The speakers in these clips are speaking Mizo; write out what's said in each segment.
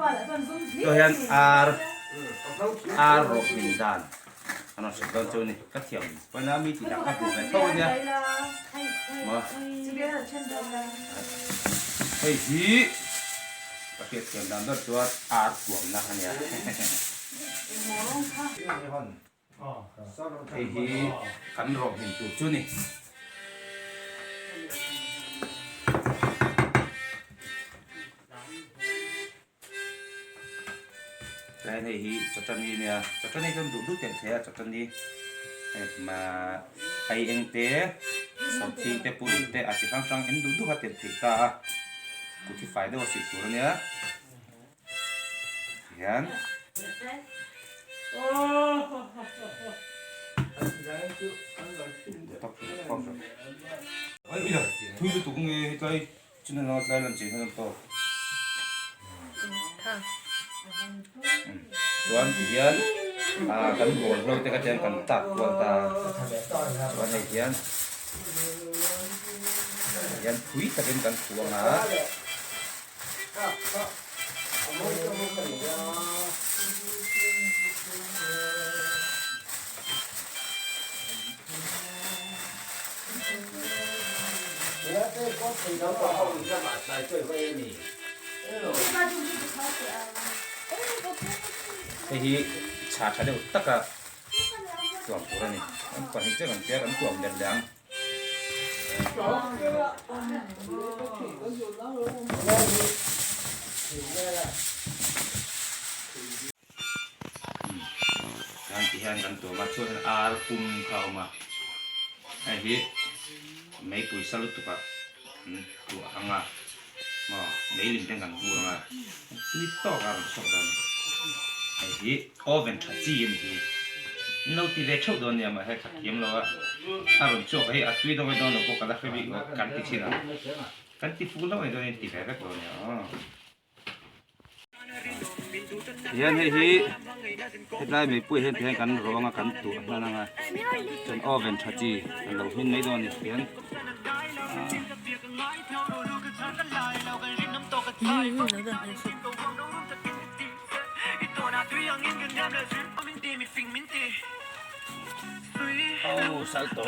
Tah hian ar ar rawh hmin dan an rawn hrilh dawn chu a ni. Ka thiam pawn a mi tih dah ka hmu ve tho a nia. Maw hei hi ka hriat thiam dan ber chuan ar tuamna a nia. Hei hi kan rawh hmin tur chu a ni. Tlaiin hei hi chawṭani a nia, chawṭani chuan duh duh telh thei a chawṭani hei ma ai eng te sawhthing te purun te a chi hrang hrang en duh duh a telh theih ta a kut hi fai deuh a silh tur a nia tihian. Thui lutuk nge hetlai Chuna langa tlai lan chei hian an tawk. Chuan ti hian kan bawl hlo te kha chuan kan tak kual ta a. Chuan hei hian hian phui takin kan phuang a. Hei hi chha tha deuh taka tuam tur a ni. An pahnih chiah kan tia kan tuam leh leh ang. Chuan ti hian kan tuam a chuan ar pum kha a awm a hei hi meipui sa lutuk ah an tuah ang a maw meilim ten kan vur ang a tui tawk a rawn chhuak dawn a ni hei hi oven tha chi a ni hi in lo ti ve theuh dawn nia mahse ka thiam lo a a rawn chhuak a hei a tui dawn dawn lo pawh ka la hre bik lo kan ti thin a kan ti fuh hlauh a ni dawn in ti ve vek lo nia aw. Hian hei hi hetlai meipui hian tihian kan rawh anga kan tuah hman anga chuan oven tha chi an lo hmin mai dawn a ni hian Aw salto.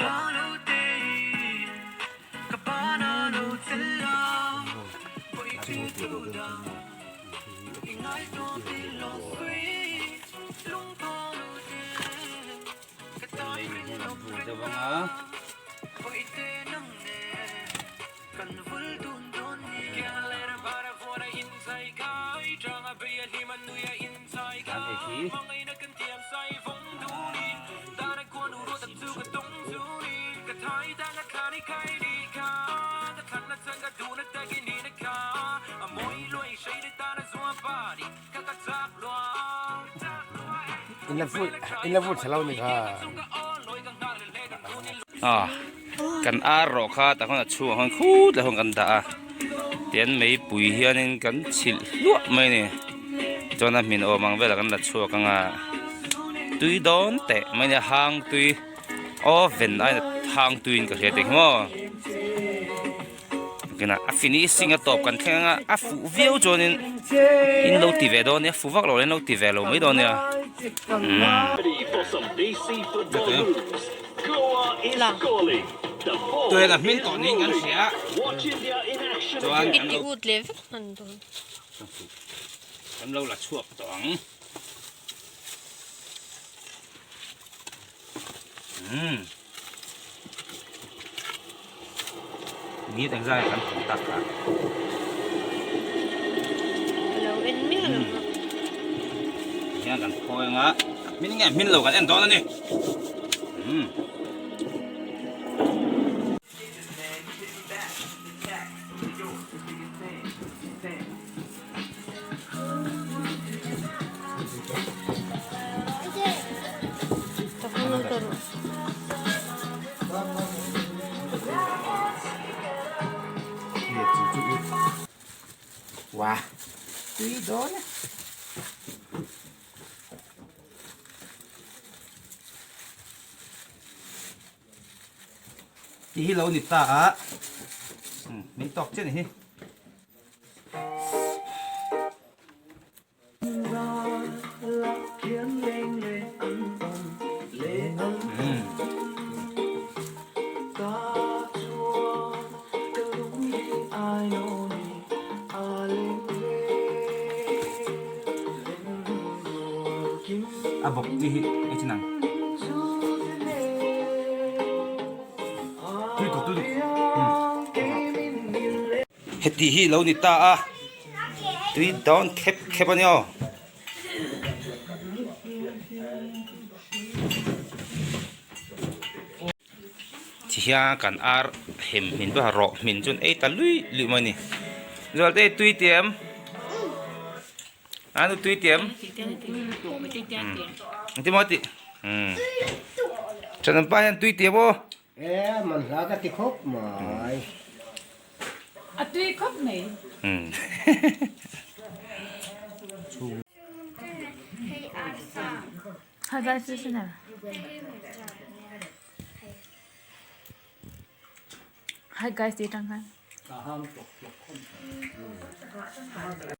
Kan ar rawh kha tah khawn a chhungah khawn khut lah khawn kan dah a tian meipui hianin kan chhilh hluah mai a ni chuan a hmin awm ang velah kan la chhuak ang a tui dawn teh mai a ni a hang tui. Oven a hang tuiin ka hria tih hi maw kinah a finishing a tawp kan thleng anga a fuh viau chuanin in lo ti ve dawn nia fuh vak lo in lo ti ve lo mai dawn nia tuiin a hmin tawh niin kan hria chuan kan lo la chhuak tawh ang. Ni teng zai kan thawm tak kha. Lo en miah lo a. Hian kan khawi anga min nge hmin lo kan en dawn a ni. Wow, tui dawn e. Tih hi lo ni ta a, min tawk chiah ni hi. A bawk chi hi ei chin ang. Tui tuk tui tuk. Heti hi lo ni ta a. Tui dawn khep khep a ni aw. Ti hian kan ar hem hmin pawh rawh hmin chuan ei ta lui lui mai a ni. Zualte tui tiam. A nu tui tiam. Engtin maw a tih? Thenawm pa hian tui tiam aw. E man hla ka ti khawp mai. A tui khawp mai. Hi guys ti tang khan.